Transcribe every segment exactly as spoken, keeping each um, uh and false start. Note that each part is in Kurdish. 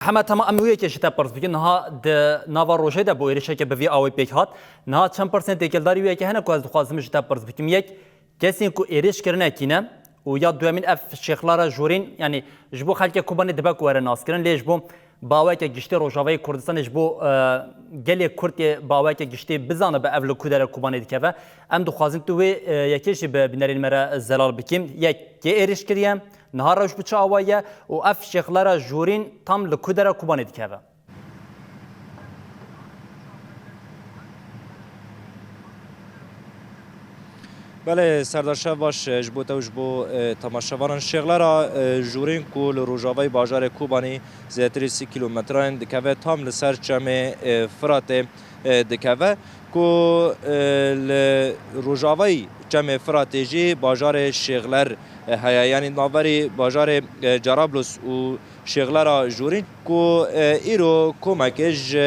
Hema tema em wê yekê ji te pirs bikin. Niha di nava rojê de bû êrişeke bi vî awê pêk hat. Niha çend pirsên têkildarî wê yekê hene ku ez dixwazim ji te pirs bikim. Yek, kesên ku êrîş kirine kî ne? Û ya duyemîn ev şêxlara jûrîn, yanî ji bo xelkê Kobanê dibe ku were naskirin, lê ji bo baweke giştî Rojavayê Kurdistanê, ji bo, e, gelê Kurd yê baweke giştî bizanibe ev li ku dere Kobanê dikeve. Em dixwazin tu wê, e, yekê jî bi bînerên me re zelal bikîm. Yek, kê êrîş kiriye? Niha rewş bi çi awayî ye û ev şêxlara jûrîn tam li ku dera Kobanê dikeve? Belê, Serdar, şev baş, e, ji bo te û ji bo, e, temaşevanan. Şêxlara, e, jûrîn ku li rojavayê bajarê Kobanî zêdetirî sî kîlometreyan dikeve, tam li ser çemê, e, Firatê, e, dikeve, ku, e, li rojavayî çemê Firatê jî bajarê Şêxler, e, heye, yanî navberî bajarê, e, Cerablus û Şêxlera Jûrîn, ku, e, îro komekê ji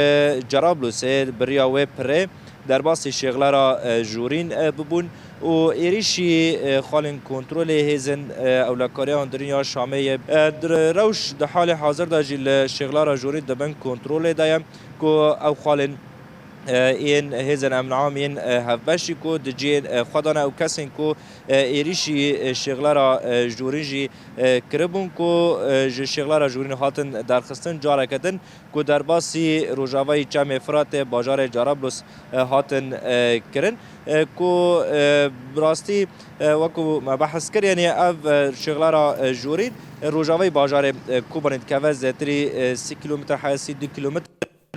Cerablusê bi riya wê pirê derbasî Şêxlera, e, Jûrîn, e, bibûn û êrîşî, e, xalên kontrolê hêzên, e, ewlekariya hundirîn ya Şamê ye. E, di rewş di halê hazir de jî li Şêxlera Jûrîn di bin kontrolê de ye, ku ew xalên, e, yên hêzên emn am yên, e, hevbeşî ku di cihê, e, xwe de ne, ew kesên ku, e, êrîşî, e, Şêxlera, e, Jûrîn jî, e, kiribûn ku, e, ji Şêxlera Jûrîn hatin derxistin, careke din ku derbasî rojavayî çemê Firatê bajarê Carablus, e, hatin, e, kirin, e, ku, e, bi rastî, e, wekû me behs kir, yanî ev, e, Şêxlera, e, Jûrîn, e, rojavayî bajarê, e, Kobanê dikeve, zêtirî, e, sî kîlometre heye, sî du kîlometre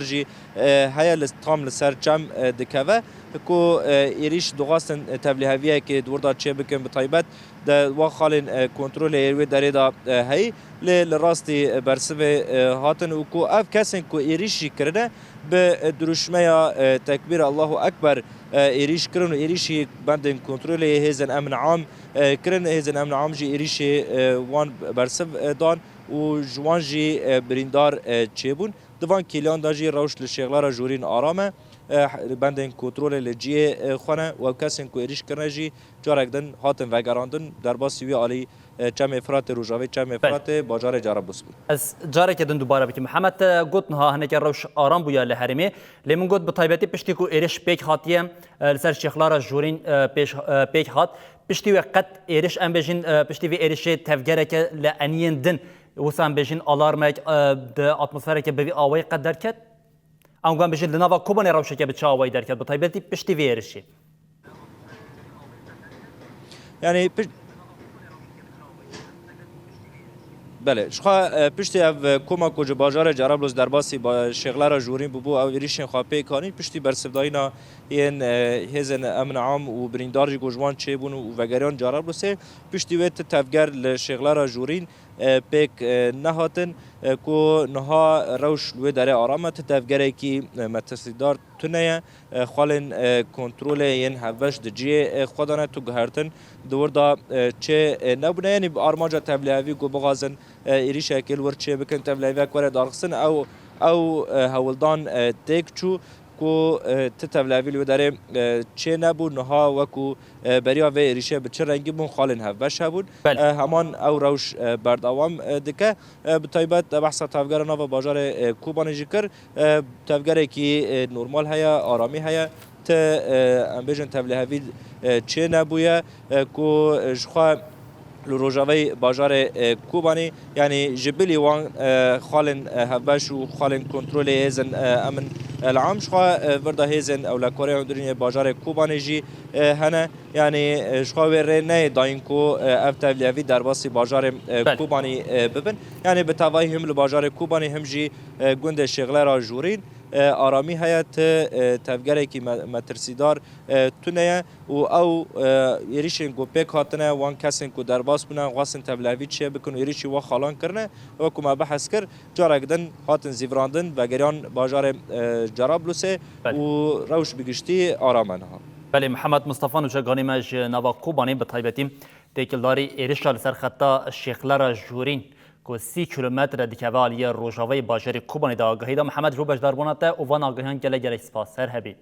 jî, e, heye li, tam li ser çem, e, dikeve, ku, e, êrîş dixwastin, e, tevlîheviyekê di wir de çêbikin, bi taybet di wa xalên, e, kontrolê yên wê derê de, e, heyî, lê li rastî, e, bersivê, e, hatin û ku ev kesên ku êrîş jî kirine bi, e, dirûşmeya, e, tekbîr Allahu Ekber, e, êrîş kirin û êrîşî bendên kontrolê hêzên emn am, e, kirin. Hêzên emn am jî êrîşê, e, wan bersiv, e, dan û ji wan jî, e, birîndar, e, çêbûn. Di van kêliyan de jî rewş li Şêxlera Jûrîn aram e. E, bendên kontrolê li cihê, e, xwe ne û ew kesên ku êrîş kirine jî carek din hatin vegerandin. Derbasî wî alî, e, çemê Firatê, rojavê çemê Belê. Firatê, bajarê Carablus bûn. Ez careke din dubare bikim. Mihemed, te got niha hineke rewş aram bûye li herêmê. Lê min got bi taybetî piştî ku êrîş pêk hatiye, e, li ser Şêxlara Jûrîn, e, pêş, e, pêk hat. Piştî wê qet êrîş, em bêjin, e, piştî vê êrişê tevgereke li eniyên din, wisa em bêjin alarmek, e, di atmosfereke bi vî awayî qet derket? Ango em bêjin li nava Kobanê rewşeke bi çi awayî derket, bi taybetî piştî vê êrişê? Yanî piş-, belê, ji xwe, e, piştî ev, e, koma ku ji bajarê Carablus derbasî ba-, Şêxlera Jûrîn bûbû, ew êrîşên xwe pêk anîn, piştî bersivdayîna yên, e, hêzên emn am û birîndar jî ku ji wan çêbûn û vegeriyan Carablûsê, piştî wê ti tevger li Şêxlera Jûrîn, e, pêk, e, nehatin, e, ku niha rewş li wê derê aram e, ti tevgerekî, e, metirsîdar tune ye. E, xalên, e, kontrolê yên hevbeş di cihê, e, xwe de ne, tu guhertin di wir de, e, çê, e, nebûne. Yanî bi armanca tevlihevî ku bixwazin, e, êrîşekê li wir çê bikin, tevliheviyek were darxistin, ew, ew, e, hewldan, e, têk çû ku, e, ti tevlihevî li wê derê, e, çê nebû. Niha wekû, e, beriya vê êrîşê bi çi rengî bûn, xalên hevbeş hebûn. Belê. E, heman ew rewş, e, berdewam, e, dike. E, bi taybet, e, behsa tevgera nava bajarê, e, Kobanê jî kir. E, tevgerekî, e, normal heye, aramî heye. Ti, e, em bêjin tevlihevî, e, çê nebûye, e, ku, e, ji xwe li rojavayî bajarê, e, Kobanê, yanî ji bilî wan, e, xalên, e, hevbeş û xalên kontrolê hêzên, e, emn, e, li am ji xwe, e, vir de hêzên ewlekarê hundirînê bajarê Kobanê jî, e, hene. Yanî, e, ji xwe wê rê neyê dayîn ku, e, ev tevlihevî derbasî bajarê, e, Belê. Kobanî, e, bibin. Yanî bi tevahî him li bajarê Kobanî him jî, e, gundê Şêxlera Jûrîn, e, aramî heye, ti, e, tevgerekî me-, metirsîdar, e, tune ye û ew, e, êrîşên ku pêk hatine, wan kesên ku derbas bûne, xwestin tevlihevî çê bikin û êrîşî wa xalan kirine, wekû me behs kir, carek din hatin zîvirandin, vegeriyan bajarê, e, Cerablusê Belê. Û rewş bi giştî aram e niha. Belê, Mihemed Mistefa nûçeganî me ji nava Kobanê, bi taybetî têkildarî êrişa li ser xeta Şêxlera Jûrîn ku sî kîlometre dikeve aliyê rojavayê bajarê Kobanê de agahî da. Mihemed, ji bo beşdarbûna te û van agahiyan gelek gelek spas. Her hebî.